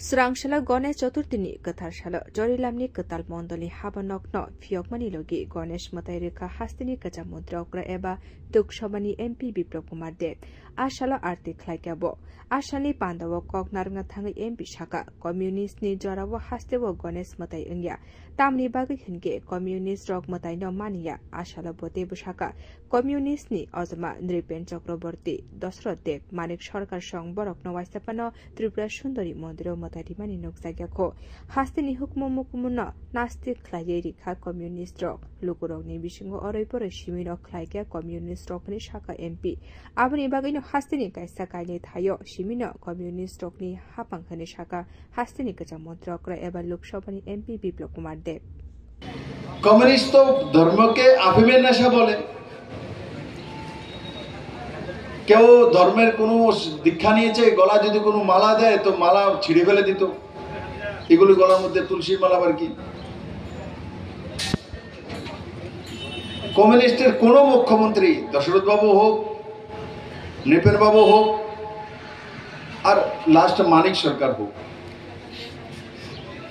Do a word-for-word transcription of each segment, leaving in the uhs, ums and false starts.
Swrangsalo Ganesh Chaturthi ni kwthar salo Chorilamni kwtal mondolni habanokno phiyokmani logi Ganesh mwtai rwkha hasteni kwcham montri okra eba Lok Sabha ni M P Biplab Kumar Deb. A salo arti khlaikha bo. A salni pandao kok narwkna thangwi M P sakha, Communist ni jorao hasteo Ganesh mwtai wngya. Tamni bagwi hinkhe Communist rok mwtaino maniya. A salo bo teibo sakha, Communist ni ojama Nripen Chakraborty, Dosroth Deb, Manik Sarkar song borokno waisa phano Tripura Sundori mondiro mwtai rimani nukjakya kho. Hasteni hukumu mukumu no nastik khlaiwi rikha Communist rok. Lukurokni bisingo oroi poroi simi no khlaikha Communist rok hwnwi sakha M P. Aboni bagwino hasteni kaisa kainwi thaio simi no Communist rokni hapang hwnwi sakha hasteni kwcham montri okra eba Lok Sabha ni M P Biplab Kumar Deb. Communist তো ধর্মকে আফিমের নেশা বলে। কেউ ধর্মের কোনো দীক্ষা নিয়েছে, গলা যদি কোনো মালা দেয় তো মালা ছিঁড়ে ফেলে দিত। এগুলি গলার মধ্যে তুলসীর মালা আবার কি? কমিউনিস্টের কোনো মুখ্যমন্ত্রী, দশরথ বাবু হোক, নৃপেন বাবু হোক, আর লাস্ট মানিক সরকার হোক,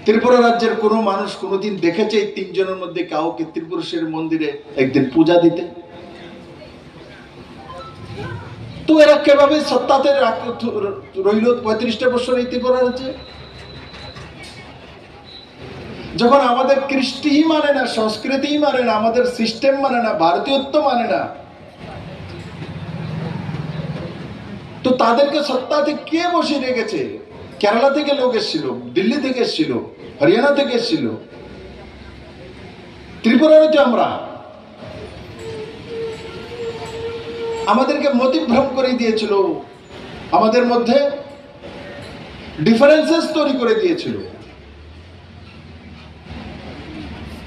ত্রিপুরা রাজ্যের কোনো মানুষ কোনোদিন দেখেছে এই তিনজনের মধ্যে কাউকে ত্রিপুরেশ্বরী মন্দিরে একদিন পূজা দিতে? তো এরা কিভাবে সত্তাতে রাখ-, রইল পঁয়ত্রিশটা বছর এই ত্রিপুরা রাজ্যে? যখন আমাদের কৃষ্টিই মানে না, সংস্কৃতিই মানে না, আমাদের সিস্টেম মানে না, ভারতীয়ত্ব মানে না, তো তাদেরকে সত্তাতে কে বসিয়ে রেখেছে? কেরালা থেকে লোক এসেছিল, দিল্লি থেকে এসেছিল, হরিয়ানা থেকে এসেছিল, ত্রিপুরারও তো আমরা। আমাদেরকে মতিভ্রম করে দিয়েছিল, আমাদের মধ্যে ডিফারেন্সেস তৈরি করে দিয়েছিল।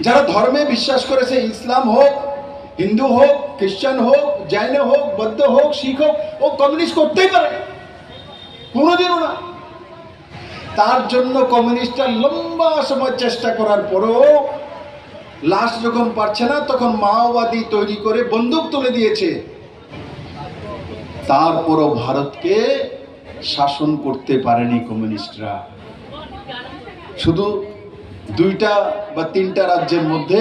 যারা ধর্মে বিশ্বাস করেছে, ইসলাম হোক, হিন্দু হোক, খ্রিস্টান হোক, জৈন হোক, বৌদ্ধ হোক, শিখ হোক, ও কমিউনিস্ট করতেই পারে, কোনোদিনও না। তার জন্য কমিউনিস্টরা লম্বা সময় চেষ্টা করার পরেও লাস্ট যখন পারছে না, তখন মাওবাদী তৈরি করে বন্দুক তুলে দিয়েছে। তারপরও ভারতকে শাসন করতে পারেনি কমিউনিস্টরা। শুধু দুইটা বা তিনটা রাজ্যের মধ্যে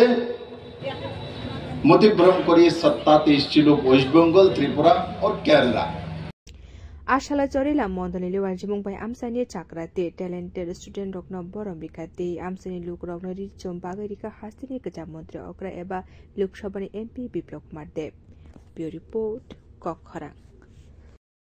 মতিভ্রম করিয়ে সত্তাতে এসেছিল ওয়েস্ট বেঙ্গল, ত্রিপুরা আর Kerala. A salo Chorilam mondolni liwanjimung bai amchaini chakra tei talented student rokno borom rikha tei amchaini lukurokno ri chum bagwi rikha hasteni kwcham montri okra eba Lok Sabha ni M P Biplab Kumar Deb. Bureau Report, Kok Khorang.